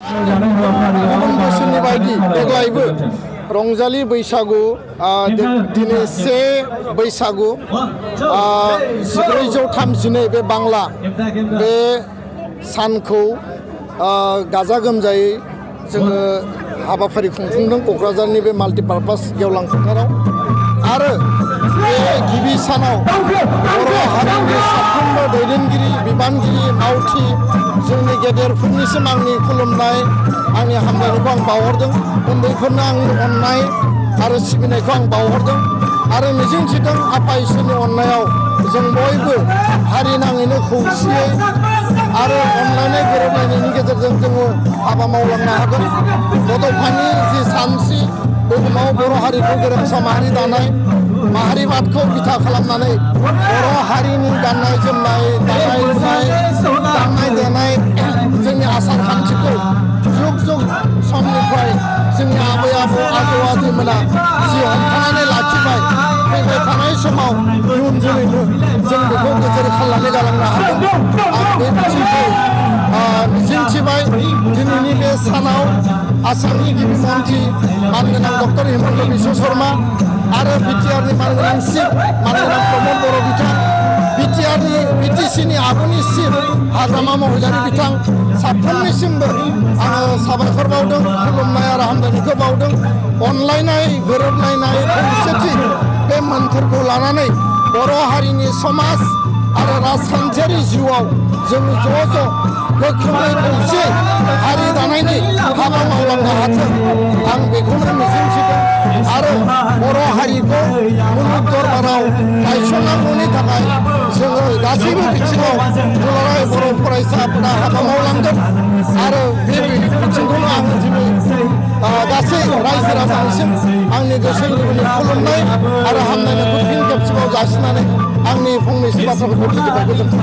गुबुन बोसोरनि बायदि देग्लायबो रंजालि बैसागु दिनै 1 बैसागु 1432 बे बांला बे सानखौ गाजा गोमजायै जोङो हाबाफारि खुंफुंदों क'क्राझारनि बे माल्टिपार्पास गेवलां फोथाराव आरो बे गिबि सानाव बर' हारिनि साफ्रोमबो दैदेनगिरि बिबानगिरि मावथि जोंनि गेदेरफोरनिसिम आंनि खुलुमनाय आंनि हामलायनायखौ आं बावहरदों उन्दैफोरनो आंनि अननाय आरो सिबिनायखौ आं बावहरदों आरो मिजिंथिदों आफा इसोरनि अननायाव जों बयबो हारि नाङैनो खौसेयै आरो अनलायनाय गोरोबलायनायनि गेजेरजों जोङो हाबा मावलांनो हागोन बड'फानि जि सानस्रि बुहुमाव बर' हारिखौ गेरेमसा माहारि दानाय माहारिबादखौ बिथा खालामनानै बर' हारिनि गाननाय जोमनाय दानाय लुनाय दामनाय देनाय जोंनि आसार खान्थिखौ जुग जुग समनिफ्राय जोंनि आबै आबौ आजौ आजैमोना जि हमथानानै लाखिबाय फैबाय थानाय समाव इयुन जोलैनो जों बेखौ गोजोर खालामनानै गालांनो हागोन आं बे बिथिंखौ मिजिंथिबाय दिनैनि बे सानाव आसामनि गिबि मन्त्रि मानगोनां डक्टर हिमन्त बिश्व शर्मा आरो बिटिआरनि मानगोनां चिफ मानगोनां प्रमद बर' बिथां बिटिसिनि आगुनि चिफ हाग्रामा महिलारि बिथां साफ्रोमनिसिमबो आङो साबायखर बावदों खुलुमनाय आरो हामलायनायखौ बावदों अनलायनाय गोरोबलायनाय खौसेथि बे मोन्थोरखौ लानानै बर' हारिनि समाज आरो राजखान्थियारि जिउआव जों ज' गोख्रोङै खौसे हारि दानायनि हाबा मावलांनो हाथों आं बेखौनो मिजिंथिदों आरो बर' हारिखौ मुलुग दरबाराव गायसननांगौनि थाखाय जोङो गासैबो बिथिङाव दुलाराय बर' फरायसाफोरा हाबा मावलांगोन आरो बे बिथिंखौनो आं दिनै गासै रायजो राजानिसिम आंनि गोसो गोरबोनि खुलुमनाय आरो हामलायनायखौ फिन खेबसेबाव जासिनानै आंनि फंनैसो बाथ्राफोरखौ फोजोबबाय गोजोन्थों।